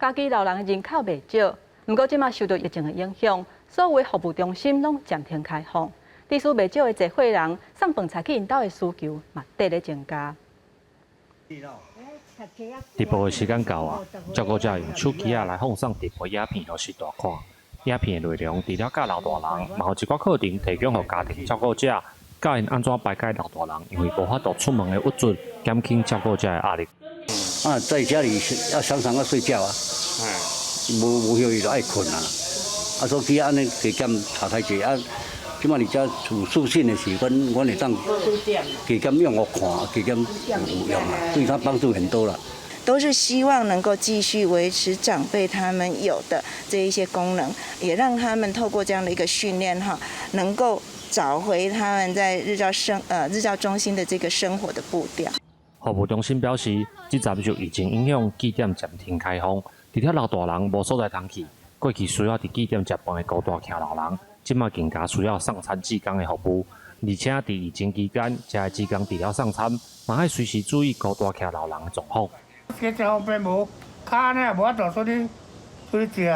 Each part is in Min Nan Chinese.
家己老人的人口袂少，毋過這馬受到疫情的影響，所有的服務中心攏暫停開放。知識袂少的濟歲人送飯菜去𪜶兜的需求嘛，綴咧增加。直播的時間到啊，照顧者用手機仔來放送直播影片，予序大看。影片的內容除了教老大人，嘛有一寡課程提供予家庭照顧者，教𪜶按怎排解老大人因為無法度出門的鬱卒，減輕照顧者的壓力。啊，在家裡要常常要睡覺啊，無無休息就愛睏啊。啊，所以按呢加減查太濟啊。這馬佇遮有視訊的時，阮會當加減用予看，加減有用啊，對他幫助很多啦。都是希望能夠繼續維持長輩他們有的這一些功能，也讓他們透過這樣的一個訓練哈，能夠找回他們在日照中心的這個生活的步調。服務中心表示，這陣受疫情影響，據點暫停開放，除了老大人無所在通去，過去需要佇據點食飯的孤單徛老人，這馬更加需要送餐志工的服務。而且佇疫情期間，遮的志工除了送餐，嘛愛隨時注意孤單徛老人的狀況。這方便無，跤呢無法度出去出去食。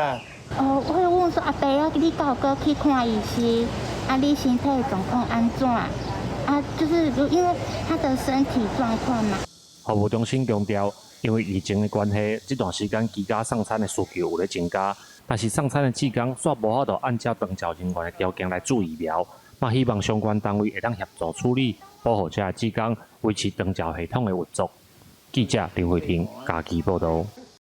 哦，我會問說阿伯啊，你敢有閣去看醫生？啊，你身體狀況按怎？啊，就是因為他的身體狀況嘛。服務中心強調，因為疫情的關係，這段時間居家送餐的需求有咧增加，但是送餐的志工煞無法度按照長照人員的條件來注疫苗，嘛希望相關單位會當協助處理，保護遮的志工，維持長照系統的運作。記者林慧婷嘉義報導。